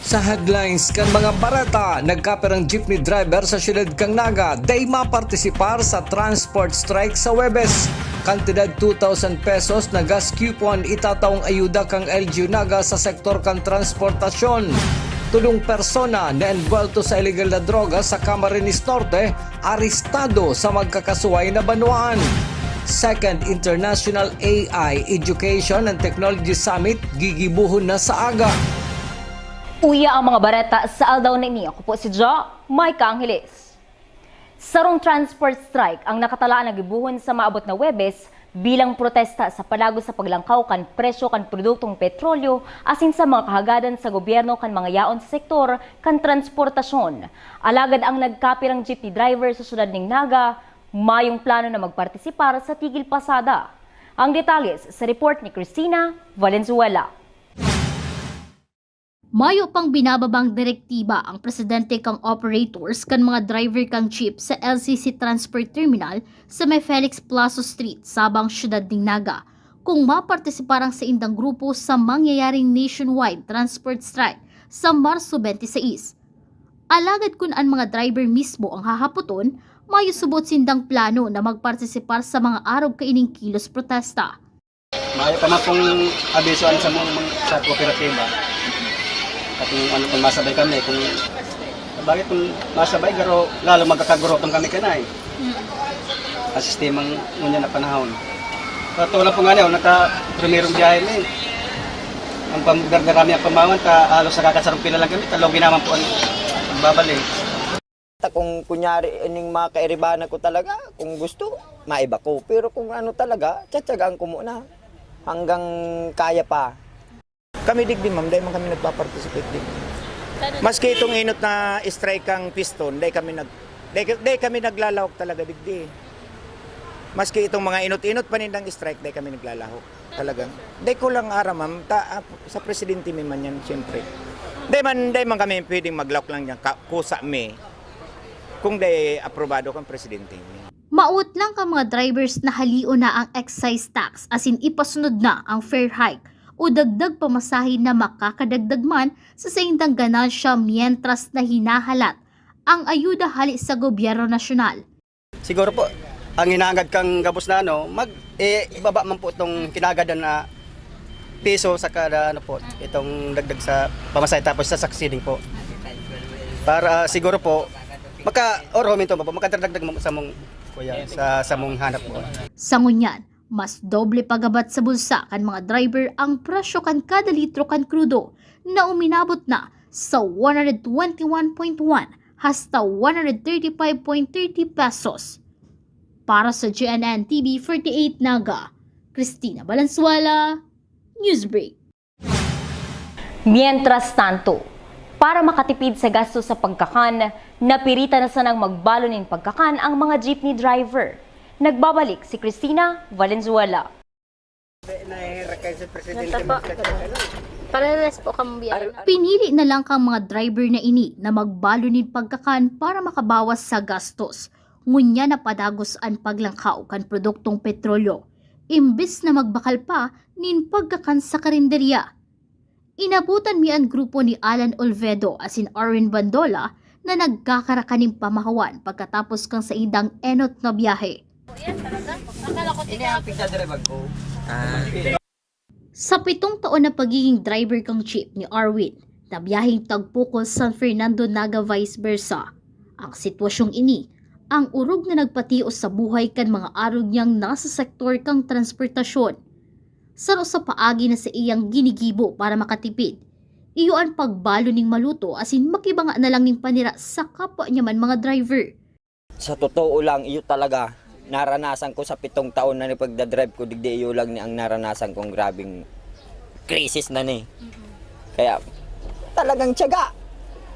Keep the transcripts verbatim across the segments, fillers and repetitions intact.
Sa headlines kan mga bareta, nagkapirang jeepney driver sa siyudad kan Naga dai mapartisipar sa transport strike sa Huwebes. Kantidad two thousand pesos na gas coupon itataong ayuda kan L G U Naga sa sektor kan transportasyon. Tulong persona na envuelto sa illegal na droga sa Camarines Norte, arestado sa magkakasuway na banwaan. Second International A I Education and Technology Summit gigibohon na sa aga. Uya ang mga bareta sa aldaw na ini. Ako po si Jo Micah Angeles. Sarong transport strike ang nakatalaan na gibohon sa maabot na Huwebes bilang protesta sa padagos sa paglangkaw kan presyo kan produktong petrolyo asin sa mga kahagadan sa gobyerno kan mga yaon sa sektor kan transportasyon. Alagad ang nagkapirang jeepney driver sa siyudad nin Naga mayong plano na magpartisipar sa Tigil Pasada. Ang detalles sa report ni Christina Valenzuela. Mayo pang binababang direktiba ang presidente kan operators kan mga driver kan jeep sa L C C Transport Terminal sa may Felix Plazo Street, Sabang, Siyudad nin Naga, kung mapartisipar ang saindang grupo sa mangyayaring nationwide transport strike sa Marso twenty-six. Alagad kun an mga driver mismo ang hahapoton, mayo subot sindang plano na magpartisipar sa mga arog kaining kilos protesta. Mayo pa man pong abiso an samong mga, sa kooperatiba. At kung ano, kung masabay kami, kung, sabagay, kung masabay, garo, lalo magkakagurutom kami kanay. Mm. Ang sistemang ngunyan na panahon. Sa totoo lang po nga niya, naka primerong biyahe mi. Ang pam-, gargarami ang pamawan, ta, halos nakakasarong pila lang kami, talo ginaman po ang pagbabalik. Ta kung kunyari ining mga kairibanan ko talaga, kung gusto, maiba ko. Pero kung ano talaga, tiyatiyagaan ko muna hanggang kaya pa. Kami digdi, ma'am, dai man kami nagpa-participate din. Maski itong inot na strike ang piston, dai kami nag-, dai, dai kami naglalahok talaga digdi. Maski itong mga inot-inot pa nindang strike, dai kami naglalahok. Talagang, dai ko lang aram, ma'am. Ta-, ah, sa presidente mi man yan, siyempre. Dai man, dai man kami pwedeng maglawak lang dyan, ka-, kusa mi. Kung dai aprobado kan presidente mi. Maot lang kan mga drivers na halion na ang excise tax asin ipasunod na ang fare hike o dagdag pamasahe na makakadagdag man sa saindang ganansya mientras na hinahalat ang ayuda hale sa gobyerno nasyonal. Siguro po, ang hinangad kang gabos na ano, mag, eh, ibaba man po itong kinagadan na piso sa kada, ano po, itong dagdag sa pamasahe tapos sa succeeding po. Para siguro po, maka, or huminto po, makadagdag mo sa mong, kuya, sa, sa mong hanap po. Sa ngunyan, mas doble pa gabat sa bulsa kan mga driver ang presyo kan kada litro kan krudo na uminabot na sa one hundred twenty-one point one hasta one hundred thirty-five point thirty pesos. Para sa G N N T V forty-eight Naga, Christina Valenzuela, Newsbreak. Mientras tanto, para makatipid sa gasto sa pagkakan, napiritan na sanang magbalo nin pagkakan ang mga jeepney driver. Nagbabalik si Christina Valenzuela. Nata po. Parehas po kami biyahe. Pinili na lang kang mga driver na ini na magbalo nin pagkakan para makabawas sa gastos. Ngunyan na padagos an paglangkaw kan produktong petrolyo, imbes na magbakal pa nin pagkakan sa karinderya. Inabutan mi an grupo ni Alan Olvedo asin Arwin Bandola na nagkakaraka nin pamahawan pagkatapos kan saindang enot na biyahe. Ini ang pigdadrive ko. Ah. Sa pitong taon na pagiging driver kan jeep ni Arwin, na biyaheng tagpukol San Fernando Naga vice versa, ang sitwasyong ini ang orog na nagpatios sa buhay kan mga arog niyang nasa sektor kan transportasyon. Saro sa paagi na saiyang ginigibo para makatipid, iyo an pagbalo nin maluto asin makibanga na lang nin panira sa kapwa niya man mga driver. Sa totoo lang, iyo talaga, naranasan ko sa pitong taon na pagdadrive ko, digdi iyo lang ni ang naranasan kong grabeng krisis na ni. Mm-mm. Kaya, talagang tiyaga.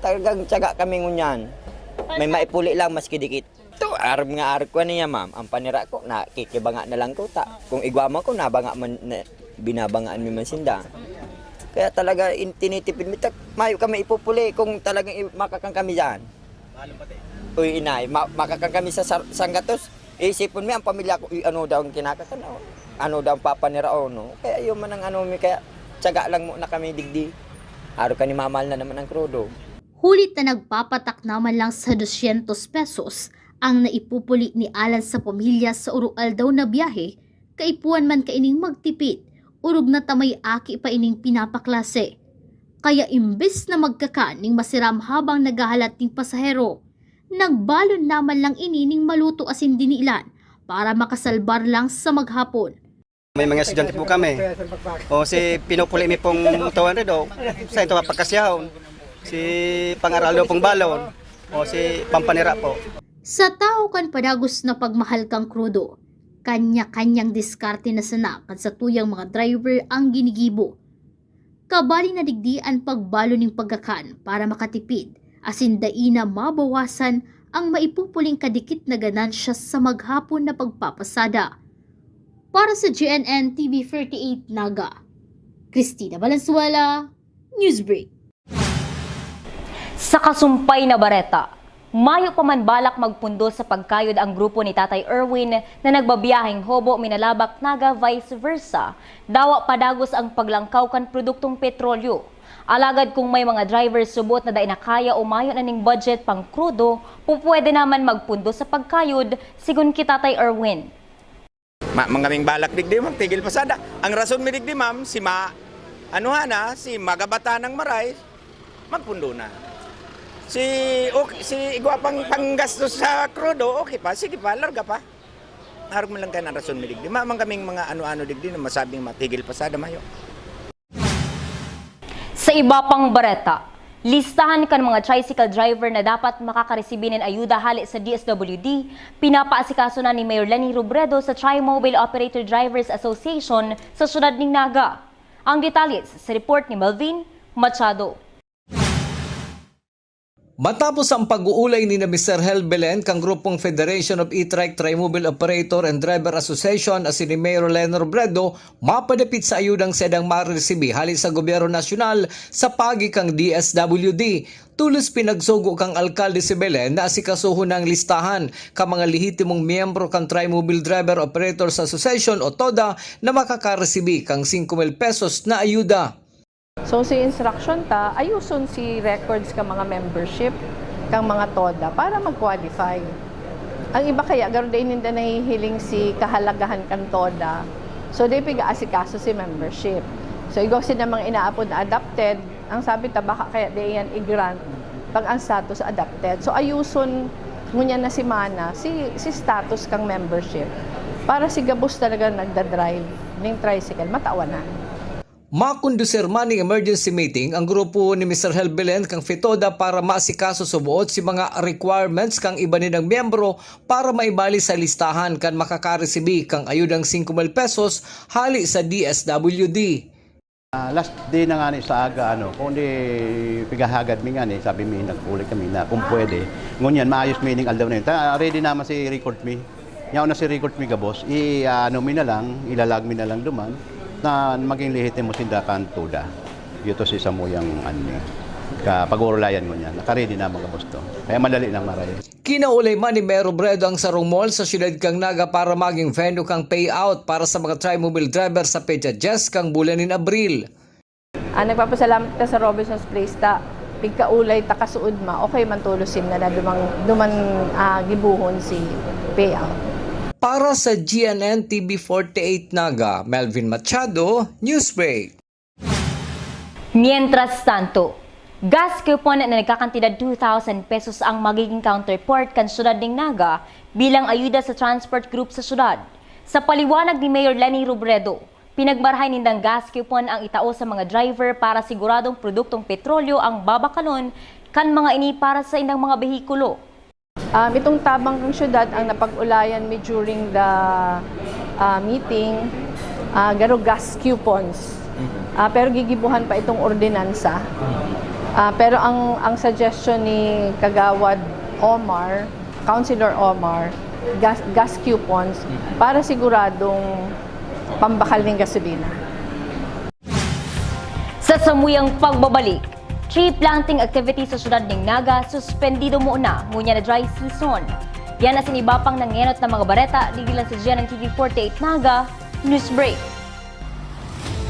Talagang tiyaga kami ngunyan. May maipuli lang, maski dikit. Ito, arog nga arog ko niya, ma'am. Ang panira ko, nakikibanga na lang ko. Ta, kung igwa mo ko, nabanga man, na, binabangaan mi man sinda. Kaya talaga, in, tinitipid mi. Tak, mayo kami ipupuli kung talagang i, makakan kami dyan. Uy, inay, ma, makakan kami sa sar, sanggatos. Isipon mi ang pamilya ko, uy, ano daw ang kinakakan, oh? Ano daw ang papaniraon, no? Kaya yun man ang ano mi, kaya Tiyaga lang muna kami digdi. Araw ka ni mamahal na naman ang krudo. Huli ta nagpapatak naman lang sa dosyentos pesos ang naipupuli ni Alan sa pamilya sa oro-aldaw na biyahe, kaipuhan man kaining magtipid, orog na ta may aki pa ining pinapaklase. Kaya imbes na magkakan ning masiram habang naghahalat ning pasahero, nagbalon naman lang ini ning maluto asin dinilan para makasalbar lang sa maghapon. May mga estudyante po kami. O si pinupuli mi pong two hundred o sa ito mapagkasyahon. Si pangaral daw pong balon o si pampanira po. Sa tawo kan padagos na pagmahal kan krudo, kanya-kanyang diskarte na sana kan satuyang mga driver ang ginigibo. Kabali na digdi an pagbalo nin pagkakan para makatipid, asin dai na mabawasan ang maipupuling kadikit na ganansya sa maghapon na pagpapasada. Para sa G N N T V forty-eight Naga, Christina Valenzuela, Newsbreak. Sa kasumpay na bareta, mayo pa man balak magpundo sa pagkayod ang grupo ni Tatay Erwin na nagbabiyaheng Hobo, Minalabac, Naga, vice versa. Dawa padagos ang paglangkaw kan produktong petrolyo. Alagad kung may mga driver subot na dai na kaya o mayo na ning budget pang krudo, pupwede naman magpundo sa pagkayod, sigon ki Tatay Erwin. Ma, man kaming balak digdi, ma'am, tigil pasada. Ang rason mi digdi, ma'am, si ma, ano na, si magabata ng maray, magpundo na. Si, okay, si igwa pang panggastos sa krudo, okay pa, sige pa, larga pa. Harog man lang kayo ng rason mi digdi. Ma, man kaming mga ano-ano digdi na masabing matigil pasada, mayo. Sa iba pang bareta, listahan kan mga tricycle driver na dapat makakaresibi nin ayuda hale sa D S W D, pinapaasikaso na ni Mayor Leni Robredo sa Trimobile Operator Drivers Association sa siyudad nin Naga. Ang detalye sa report ni Melvin Machado. Matapos ang pag-uulay ni na Mister Hel Belen kan grupong Federation of E-Trike Trimobile Operator and Driver Association asin ni Mayor Leni Robredo, mapadapit sa ayudang sedang maresibi hali sa gobyerno nasyonal sa paagi kan D S W D. Tulos pinagsugo kan alkalde si Belen na asikasuhon na ang listahan kan mga lehitimong miyembro kan Trimobile Driver Operators Association o TODA na makakaresibi kan singko mil pesos na ayuda. So si instruction ta, ayuson si records kan mga membership kan mga TODA para mag-qualify. Ang iba kaya garo dai ninda nahihiling si kahalagahan kan TODA. So dai piga-asikaso si membership. So igwa sinda mga inaapod na adopted, ang sabi ta baka kaya dai yan i-grant pag ang status adopted. So ayuson ngunyan na semana si, si status kan membership para si gabos talaga nagda-drive ning tricycle matawanan. Makondusir man ning emergency meeting ang grupo ni Mister Hel Belen kan FETODA para maasikaso suboot si mga requirements kan iba nindang miyembro para maibali sa listahan kan makakaresibi kan ayudang singko mil pesos hali sa D S W D. Ah, last day na nga ni sa aga, ano, kundi pigahagad mi nga ni, sabi mi, nagpuli kami na kung pwede. Ngunyan, maayos mi ning aldaw na yun. Ta, ready naman si record mi. Yaon na si record mi gabos, i-, ano mi na lang, ilalag mi na lang duman, na maging lehitimo sinda kan TODA. Dito si samuyang, ano, ka pag-uurulayan ngunyan. Nakaready naman gabos to. Kaya madali lang maray. Kinaulay man ni Mayor Robredo ang sarong mall sa siyudad kan Naga para magin venue kan payout para sa mga trimobile driver sa petsa dyes kan bulan nin Abril. Ah, nagpapasalamat ka sa Robinson's Place ta pigkaulay ta kasuodma, okay man tulos sinda na duman, duman, ah, gibohon si payout. Para sa G N N T V forty-eight Naga, Melvin Machado, Newsbreak. Mientras tanto, gas coupon na nagkakantidad two thousand pesos ang magiging counterpart kan siyudad nin Naga bilang ayuda sa transport group sa siyudad. Sa paliwanag ni Mayor Leni Robredo, pinagmarahay nindang gas coupon ang itao sa mga driver para siguradong produktong petrolyo ang babakalon kan mga ini para sa indang mga behikulo. Um, itong tabang kan syudad ang napag-ulayan mi during the, ah, meeting, ah, garo gas coupons. Ah, pero gigibuhan pa itong ordinansa. Ah, pero ang, ang suggestion ni Kagawad Omar, Councilor Omar, gas, gas coupons para siguradong pambakal ning gasolina. Sa samuyang pagbabalik, tree planting activity sa siyudad nin Naga suspendido muna ngunyan na dry season. Yan asin iba pang nangenot na mga bareta digdi lang sa G N N T V forty-eight Naga, Newsbreak.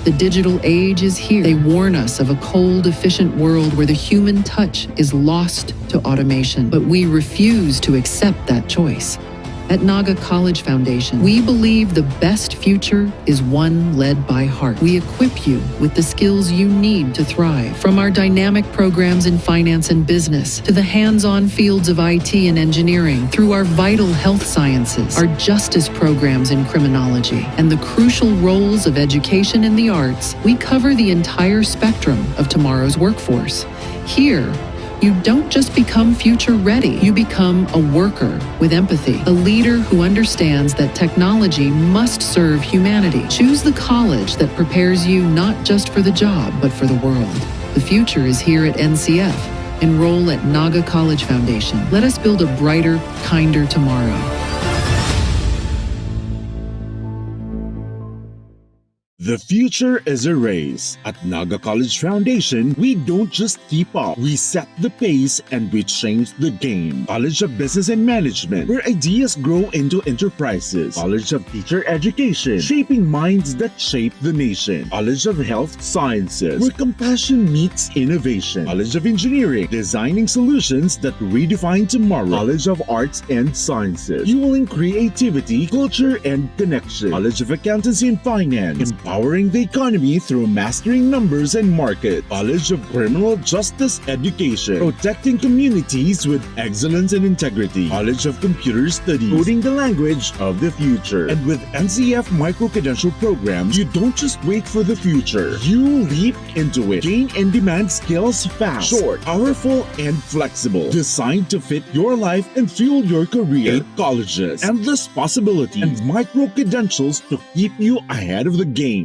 The digital age is here. They warn us of a cold, efficient world where the human touch is lost to automation. But we refuse to accept that choice. At Naga College Foundation, we believe the best future is one led by heart. We equip you with the skills you need to thrive, from our dynamic programs in finance and business to the hands on fields of I T and engineering, through our vital health sciences, our justice programs in criminology, and the crucial roles of education and the arts. We cover the entire spectrum of tomorrow's workforce. Here, you don't just become future ready, you become a worker with empathy, a leader who understands that technology must serve humanity. Choose the college that prepares you not just for the job, but for the world. The future is here at N C F. Enroll at Naga College Foundation. Let us build a brighter, kinder tomorrow. The future is a race. At Naga College Foundation, we don't just keep up, we set the pace and we change the game. College of Business and Management, where ideas grow into enterprises. College of Teacher Education, shaping minds that shape the nation. College of Health Sciences, where compassion meets innovation. College of Engineering, designing solutions that redefine tomorrow. College of Arts and Sciences, fueling creativity, culture, and connection. College of Accountancy and Finance, empowering the economy through mastering numbers and market. College of Criminal Justice Education, protecting communities with excellence and integrity. College of Computer Studies, coding the language of the future. And with N C F micro-credential programs, you don't just wait for the future. You leap into it. Gain in-demand skills fast, short, powerful, and flexible. Designed to fit your life and fuel your career. Eight colleges, endless possibilities, and micro-credentials to keep you ahead of the game.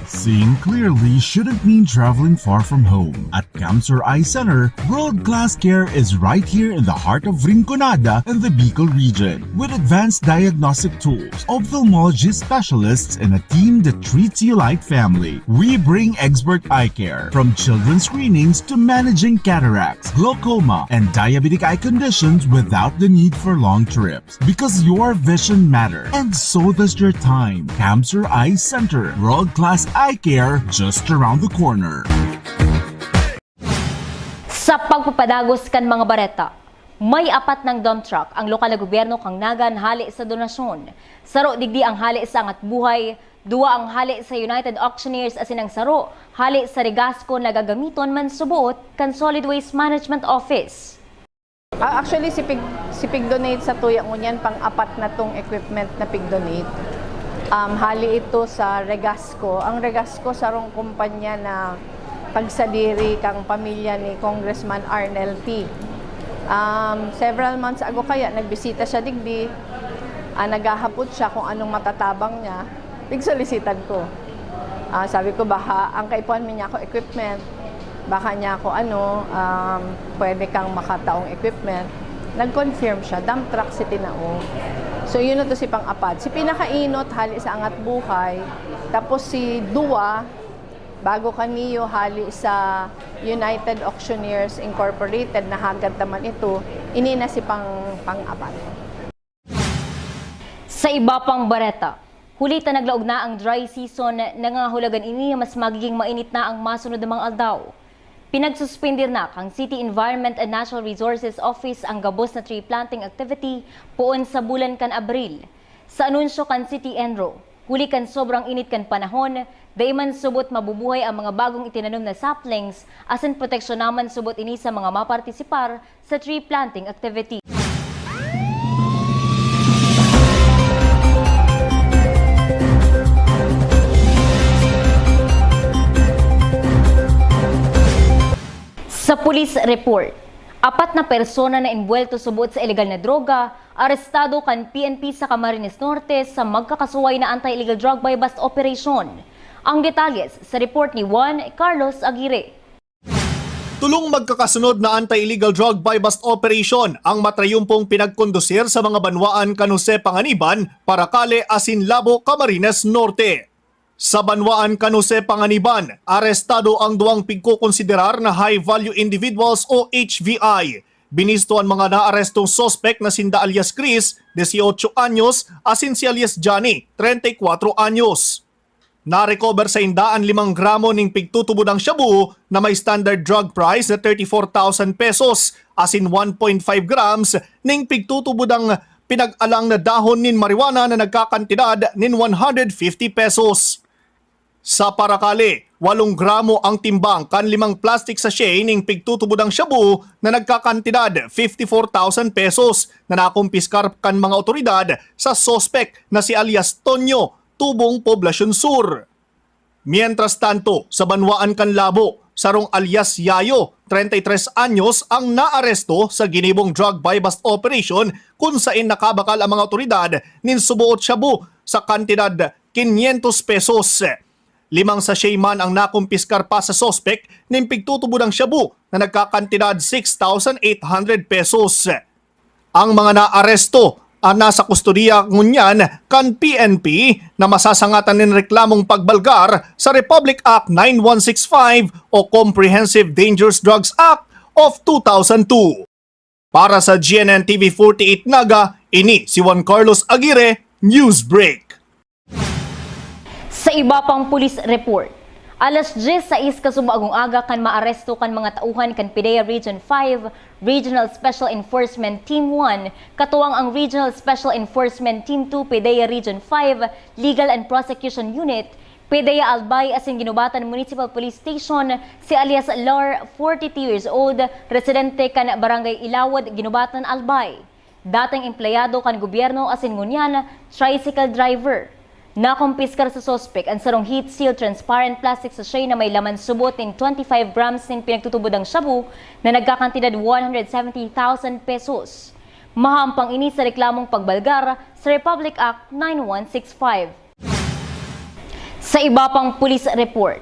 Seeing clearly shouldn't mean traveling far from home. At Cancer Eye Center, world-class care is right here in the heart of Rinconada and the Bicol region. With advanced diagnostic tools, ophthalmology specialists, and a team that treats you like family, we bring expert eye care, from children's screenings to managing cataracts, glaucoma, and diabetic eye conditions without the need for long trips. Because your vision matters, and so does your time. Cancer Eye Center, world-class eye care just around the corner. Sa pagpapadagos kan mga bareta, may apat nang dump truck ang lokal na gobyerno kan Naga na hale sa donasyon. Saro digdi ang hale sa Angat Buhay, duwa ang hale sa United Auctioneers asin ang saro hale sa Regasco na gagamiton mansubot kan Solid Waste Management Office. Ah, actually, si Pig, si Pig Donate sa tuya ngunyan, pang-apat na tong equipment na Pig Donate. Um, hali ito sa Regasco. Ang Regasco, sarong kumpanya na pagsadiri kang pamilya ni Congressman Arnel T. Um, several months ago kaya, nagbisita siya digdi. Ah, naghahapot siya kung anong matatabang niya. Pigsolisitan ko. Ah, sabi ko, baka ang kaipuhan mi niya ako equipment, baka niya ako ano, um, pwede kang makataong equipment. Nag-confirm siya, dump truck si tinao. So, yun na to si pang-apat. Si pinakainot, hali sa Angat Buhay. Tapos si Dua, bago kaniyo, hali sa United Auctioneers Incorporated, nahagad naman ito. Ini na si pang, pang-apat. Sa iba pang bareta, huli ta naglaog na ang dry season, nangangahulagan ini na mas magiging mainit na ang masunod na mga aldaw. Pinagsuspender na kan City Environment and Natural Resources Office ang gabos na tree planting activity poon sa bulan kan Abril. Sa anunsyo kan City Enro, huli kan sobrang init kan panahon, dai man subot mabubuhay ang mga bagong itinanom na saplings, asin proteksyon naman subot ini sa mga mapartisipar sa tree planting activity. Sa police report, apat na persona na inbuwelto subot sa ilegal na droga, arestado kan P N P sa Camarines Norte sa magkakasuway na anti-illegal drug buy-bust operation. Ang detalles sa report ni Juan Carlos Aguirre. Tulong magkakasunod na anti-illegal drug buy-bust operation ang matrayumpong pinagkondusir sa mga banwaan kan Jose Panganiban, Paracale asin Labo, Camarines Norte. Sa banwaan kan Jose Panganiban, arestado ang duwang pigkokonsiderar na high-value individuals o H V I. Binisto an mga naarestong suspek na sinda alias Chris, dieciocho anyos, asin si alias Johnny, treinta y cuatro anyos. Narecover sainda an limang gramo ning pigtutubodang shabu na may standard drug price na thirty-four thousand pesos, asin one point five grams ning pigtutubodang pinag-alang na dahon nin marijuana na nagkakantidad nin one hundred fifty pesos. Sa parakali, walong gramo ang timbang kan limang plastic sachet ning pigtutubodang shabu na nagkakantidad fifty-four thousand pesos na nakumpiskar kan mga otoridad sa suspek na si alias Tonyo, Tubong, Poblacion Sur. Mientras tanto, sa banwaan kan Labo, sarong alias Yayo, treinta y tres anyos, ang naaresto sa ginibong drug buy-bust operation kun saen nakabakal ang mga otoridad nin suboot shabu sa kantidad quinientos pesos. Limang sachet man ang nakumpiskar pa sa suspek nin pigtutubodang shabu na nagkakantidad six thousand eight hundred pesos. Ang mga naaresto an nasa kustodiya ngunyan kan P N P na masasangatan nin reklamong pagbalgar sa Republic Act nine one six five o Comprehensive Dangerous Drugs Act of two thousand two. Para sa G N N T V forty-eight Naga, ini si Juan Carlos Aguirre, Newsbreak. Sa iba pang pulis report, alas dyes sais kasubo agong aga kan maaresto kan mga tauhan kan PDEA Region five Regional Special Enforcement Team one, katuwang ang Regional Special Enforcement Team two PDEA Region five Legal and Prosecution Unit, PDEA Albay asin Guinobatan Municipal Police Station, si alias Lar, forty-two years old, residente kan Barangay Ilawod, Guinobatan, Albay. Dating empleyado kan gobyerno asin ngunyan, tricycle driver. Nakumpiskar sa suspek an sarong heat-sealed transparent plastic sachet na may laman subot nin twenty-five grams nin pinagtutubodang shabu na nagkakantidad one hundred seventy thousand pesos. Mahampang ini sa reklamong pagbalgar sa Republic Act nine one six five. Sa iba pang pulis report,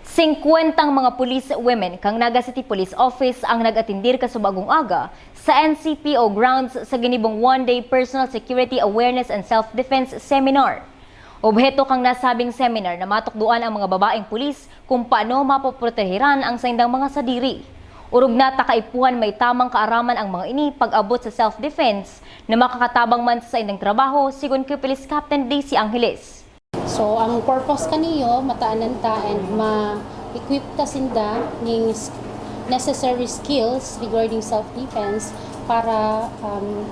singkwentang mga police women kan Naga City Police Office ang nag-atendir kasubo agong aga sa N C P O grounds sa ginibong one-day Personal Security Awareness and Self-Defense Seminar. Obheto kan nasabing seminar na matukdoan ang mga babaeng pulis kung paano mapoprotehiran ang saindang mga sadiri. Orog na ta kaipuhan may tamang kaaraman ang mga ini pag-abot sa self-defense na makakatabang man sa saindang trabaho, sigon ki Police Captain Daisy Angeles. So, ang purpose kaniyo, mataanan ta and ma-equip ta sinda ning s-, necessary skills regarding self-defense para, um,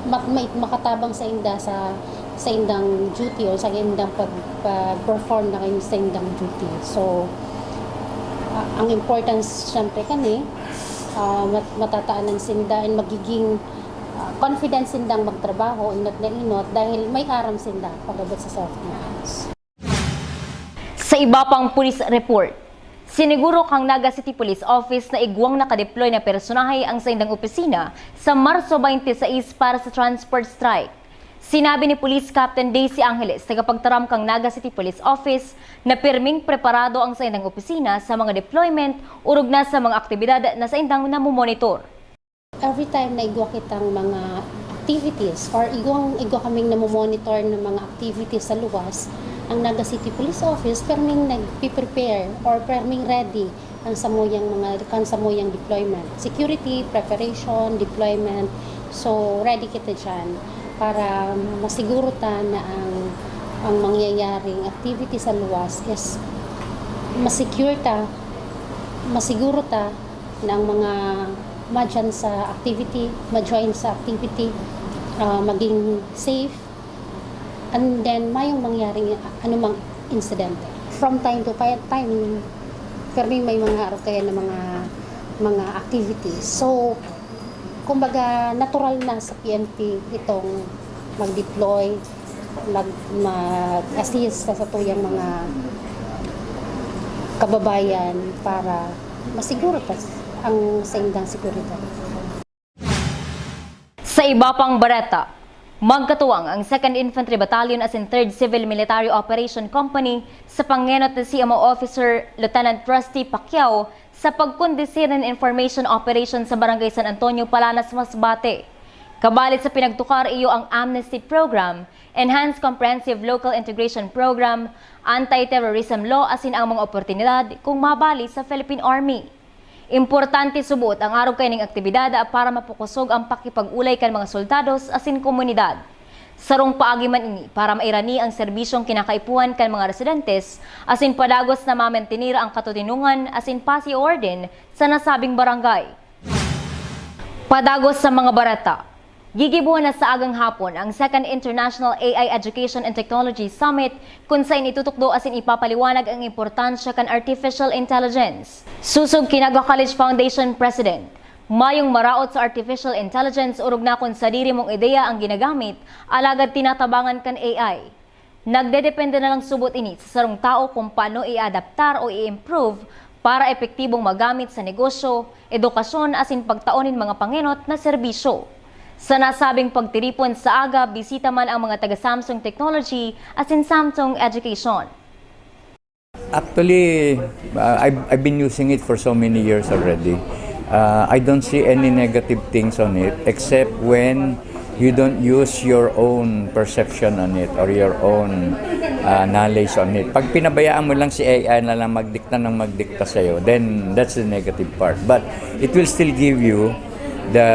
mak-, ma-, makatabang sa inda sa, sa indang duty o sa indang pag-, pag-perform na kayo sa indang duty. So, a-, ang importance, syempre, kani, ah, mat-, matataanan sinda and magiging, ah, confident sindang magtrabaho, inot na inot, dahil may aram sinda pag-abot sa self-defense. Sa iba pang pulis report, siniguro kan Naga City Police Office na igwang nakadeploy na personahe ang saindang opisina sa Marso twenty-six para sa transport strike. Sinabi ni Police Captain Daisy Angeles, tagapagtaram kan Naga City Police Office, na pirming preparado ang saindang opisina sa mga deployment orog na sa mga aktibidad na saindang namomonitor. Every time na igwa kitang mga activities or igwang, igwa kaming namomonitor ng mga activities sa luwas, ang Naga City Police Office perming nagpi-prepare or perming ready ang samuyang mga, kan samuyang deployment. Security, preparation, deployment. So, ready kita dyan para masiguro ta na ang, ang mangyayaring activity sa luwas is masecure ta, masiguro ta na ang mga madyan sa activity, ma-join sa activity, ah, maging safe, and then mayong mangyaring anumang insidente. From time to pa-, time, permi may mga arog kaya na mga, mga activities. So, kumbaga, natural na sa P N P itong mag-deploy, mag-, mag-assist sa satuyang mga kababayan para masiguro ta ang saindang seguridad. Sa iba pang bareta, magkatuwang ang Second Infantry Battalion asin Third Civil Military Operation Company sa pangenot ni C M O Officer Lieutenant Rusty Pacquiao sa pagkondusir nin information operation sa Barangay San Antonio, Palanas, Masbate. Kabalit sa pinagtukar iyo ang amnesty program, Enhanced Comprehensive Local Integration Program, Anti-Terrorism Law asin ang mga oportunidad kung mabali sa Philippine Army. Importante subot ang arog kaining aktibidad para mapakosog ang pakipag-olay kan mga soldados asin komunidad. Sarong paagi man ini para mairani ang serbisyong kinakaipuhan kan mga residentes asin padagos na mamantener ang katoninongan asin pasi o orden sa nasabing barangay. Padagos sa mga bareta. Gigibohon na sa agang hapon ang Second International A I Education and Technology Summit, kun sain itutukdo asin ipapaliwanag ang importansya kan artificial intelligence. Sosog ki Naga College Foundation President, mayong maraot sa artificial intelligence orog na kun sadiri mong ideya ang ginagamit, alagad tinatabangan kan A I. Nagdedepende na lang subot ini sa sarong tawo kung paano i-adaptar o i-improve para epektibong magamit sa negosyo, edukasyon asin pagtao nin mga pangenot na serbisyo. Sa nasabing pagtiripon sa aga, bisita man ang mga taga Samsung Technology asin Samsung Education. Actually, uh, I've, I've been using it for so many years already. Uh, I don't see any negative things on it except when you don't use your own perception on it or your own uh, knowledge on it. Pag pinabayaan mo lang si A I na lang magdikta ng magdikta sa'yo, then that's the negative part. But it will still give you the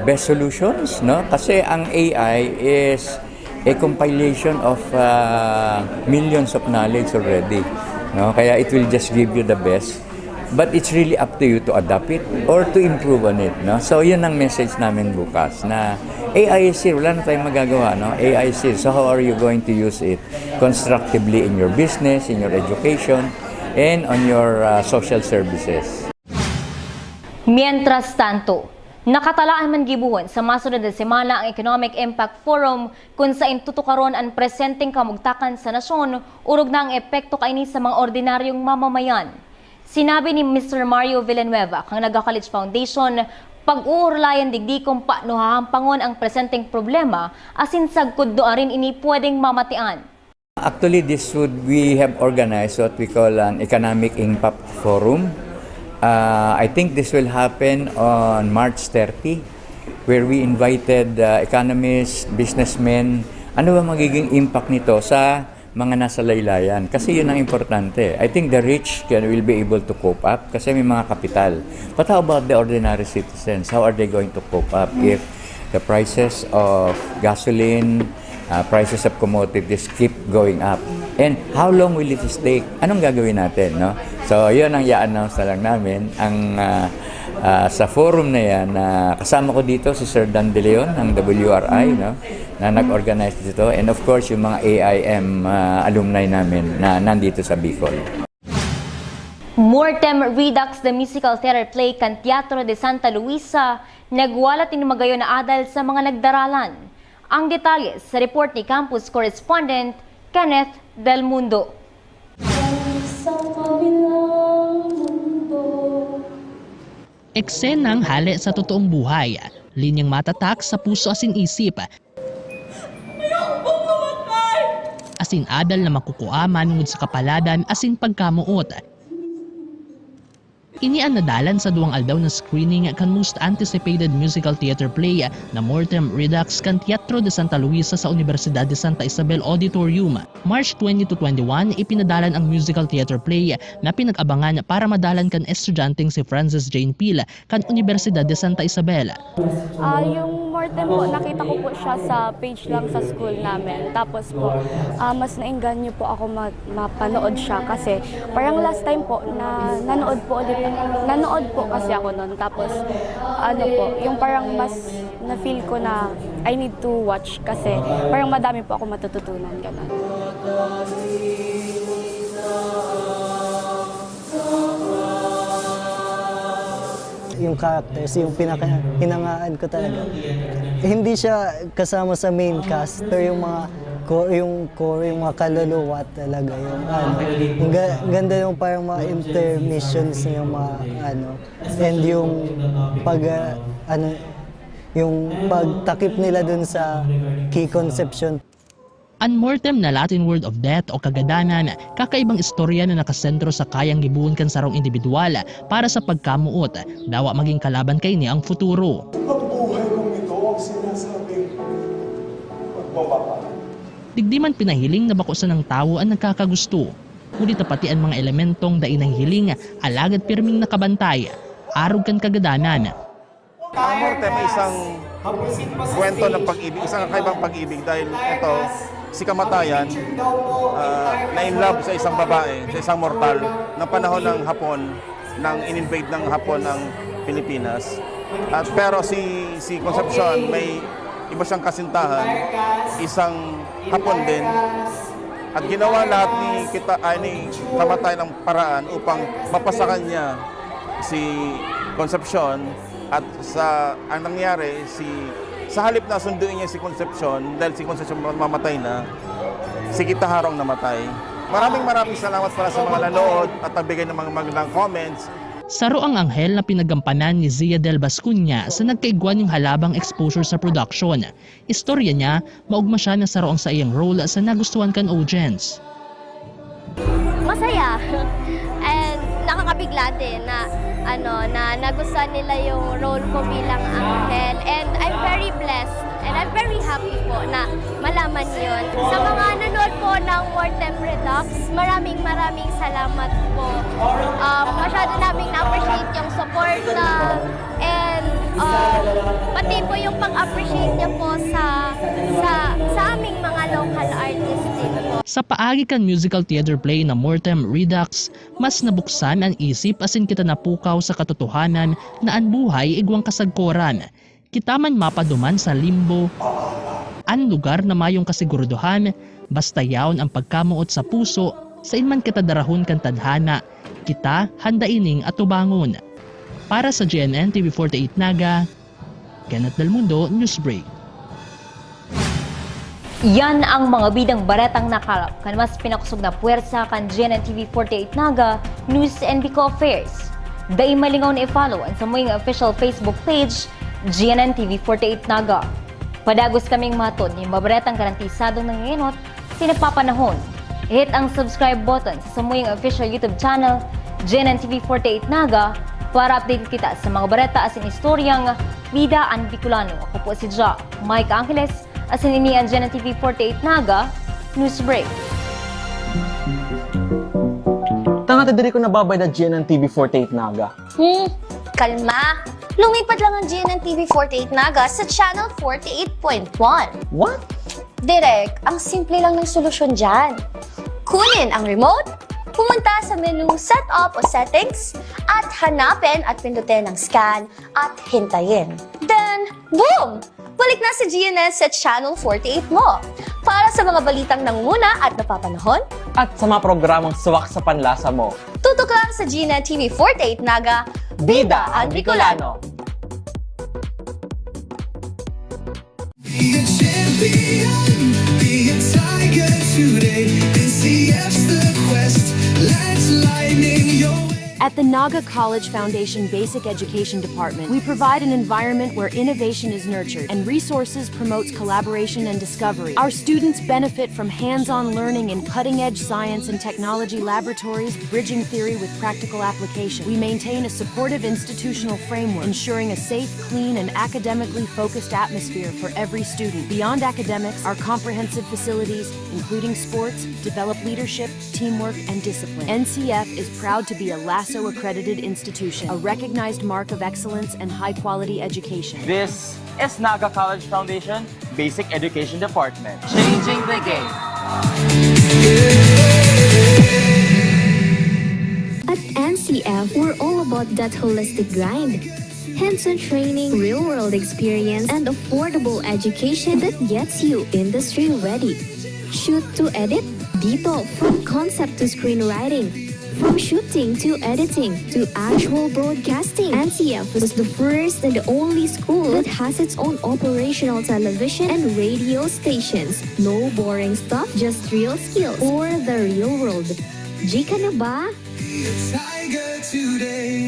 best solutions, no? Kasi ang A I is a compilation of uh, millions of knowledge already, no? Kaya it will just give you the best. But it's really up to you to adapt it or to improve on it, no? So, yun ang message namin bukas, na A I is here, wala na tayong magagawa, no? A I is here. So, how are you going to use it constructively in your business, in your education, and on your uh, social services? Mientras tanto, nakatalaan man gibohon sa masunod na semana ang Economic Impact Forum, kun sain tutukaron an presenteng kamugtakan sa nasyon, orog na ang epekto kaini sa mga ordinaryong mamamayan. Sinabi ni Mister Mario Villanueva kan Naga College Foundation, pag-uurlayan digdi kung paano hahampangon ang presenteng problema asin sagkod nuarin ini pwedeng mamatian. Actually, this would, we have organized what we call an Economic Impact Forum. Uh, I think this will happen on March thirty, where we invited uh, economists, businessmen. Ano ba magiging impact nito sa mga nasa laylayan? Kasi yun ang importante. I think the rich can, will be able to cope up kasi may mga kapital. But how about the ordinary citizens? How are they going to cope up if the prices of gasoline, uh, prices of commodities keep going up? And how long will it take? Anong gagawin natin, no? So, yun ang i-announce na lang namin. Ang uh, uh, sa forum na yan, uh, kasama ko dito si Sir Dan De Leon ng W R I, no? Na nag-organize dito. And of course, yung mga A I M uh, alumni namin na nandito sa Bicol. Mortem Redux, the musical theater play kan Teatro de Santa Luisa, nagwalat nin magayon na adal sa mga nagdaralan. Ang detalye sa report ni campus correspondent Kenneth Del Mundo. Eksenang hale sa totoong buhay, linyang matatak sa puso asin isip, asin adal na makukua manongod sa kapaladan asin pagkamoot. Ini an nadalan sa duwang aldaw na screening kan most anticipated musical theater play na Mortem Redux kan Teatro de Santa Luisa sa Universidad de Santa Isabel Auditorium. March twenty to twenty-one, ipinadalan ang musical theater play na pinag-abangan para madalan kan estudyanteng si Frances Jane Pil kan Universidad de Santa Isabel. Ah, yung Mortem po, nakita ko po siya sa page lang sa school namin. Tapos po, ah, mas naengganyo po ako mag- mapanood siya kasi parang last time po na nanood po ulit, nanood po kasi ako noon. Tapos ano po, yung parang mas na-feel ko na I need to watch kasi parang madami po ako matututunan, ganun. Yung characters, yung pinaka hinangaan ko talaga. Hindi siya kasama sa main cast, pero yung mga core, yung core, yung mga kaluluwa talaga, yung ano, yung ga- ganda yung parang mga intermissions yung mga ano, and yung pag ah, ano, yung pagtakip nila dun sa key conception. An mortem na Latin word of death o kagadanan, kakaibang istorya na nakasentro sa kayang gibohon kan sarong indibidwal para sa pagkamoot, dawa maging kalaban kaini ang futuro. Ang buhay kong ito ang sinasabing magmamahal. Digdi man pinahiling na bako sanang tawo an nagkakagusto, huli ta pati an mga elementong dai nahihiling alagad pirming nakabantay arog kan kagadanan. Ang mortem ay isang Kwento ng pag-ibig, isang kakaibang pag-ibig dahil ito, si kamatayan, ah, na in love sa isang babae, sa isang mortal, ng panahon ng Hapon, nang in-invade ng Hapon ang Pilipinas. At, pero si, si Concepcion, may iba siyang kasintahan, isang Hapon din. At ginawa lahat ni kita, ay, ni kamatayan ang paraan upang mapasakan niya si Concepcion. At sa, ang nangyari, si, sa halip na sunduin niya si Concepcion, dahil si Concepcion mamamatay na, si Kitaharo ang namatay. Maraming, maraming salamat pala sa mga nanood at nagbigay ng mga magandang comments. Saro ang anghel na pinagampanan ni Zia Del Bascuña sa nagkaigwa ning halabang exposure sa production. Istorya niya, maogma siya na saro ang saiyang role sa nagustuhan kan audience. Masaya. And nakakabigla din na, ano, na nagustuhan nila yung role ko bilang anghel. And I'm very blessed. And I'm very happy po na malaman yun. Sa mga nanood po ng Mortem Redux, maraming maraming salamat po. Um, masyado naming na-appreciate yung support na and um, pati po yung pag-appreciate niya po sa sa sa aming mga local artists din po. Sa paagi kan musical theater play na Mortem Redux, mas nabuksan an isip asin kita napukaw sa katotohanan na an buhay igwang kasagkoran. Kita man mapaduman sa limbo, an lugar na mayong kasiguradohan, basta yaon ang pagkamoot sa puso, sain man kita darahon kan tadhana, kita handa ining atubangon. Para sa G N N T V forty-eight Naga, Kenneth Del Mundo, Newsbreak. Yan ang mga bidang baretang nakalap kan mas pinakosog na pwersa kan G N N T V forty-eight Naga News and Bicol Affairs. Dai malingaw na i-follow an samuyang official Facebook page, G N N T V forty-eight Naga. Padagos kaming mahatod nin mga baretang garantisadong nangengenot sa napapanahon. I-hit ang subscribe button sa samuyang official YouTube channel, G N N T V forty-eight Naga, para updated kita sa mga bareta asin istoryang bida an Bicolano. Ako po si Ja Mike Angeles, asin ini an G N N T V forty-eight Naga News Break. Tanga ta diri ko nababayad na G N N T V forty-eight Naga. Hmm, kalma. Lumipat lang ang G N N T V forty-eight Naga sa Channel forty-eight point one. What? Direk, ang simple lang ng solusyon dyan. Kunin ang remote, pumunta sa menu Setup o Settings, at hanapin at pindutin ang Scan at hintayin. Then, boom! Balik na si G N S sa Channel forty-eight mo. Para sa mga balitang nanguna at napapanahon, at sa mga programang swak sa panlasa mo, tutok lang sa G N N T V forty-eight Naga, Bida ang Bicolano! Be a champion, be a tiger today. N C F's the quest, let's lightning your way. At the Naga College Foundation Basic Education Department, we provide an environment where innovation is nurtured and resources promotes collaboration and discovery. Our students benefit from hands-on learning in cutting-edge science and technology laboratories, bridging theory with practical application. We maintain a supportive institutional framework, ensuring a safe, clean, and academically focused atmosphere for every student. Beyond academics, our comprehensive facilities, including sports, develop leadership, teamwork, and discipline. N C F is proud to be a Lasso accredited institution, a recognized mark of excellence and high quality education. This is Naga College Foundation Basic Education Department. Changing the game. At N C F, we're all about that holistic grind. Hands-on training, real-world experience, and affordable education that gets you industry ready. Shoot to edit? Dito, from concept to screenwriting. From shooting to editing to actual broadcasting, N C F was the first and the only school that has its own operational television and radio stations. No boring stuff, just real skills for the real world. G ka na ba? Tiger today.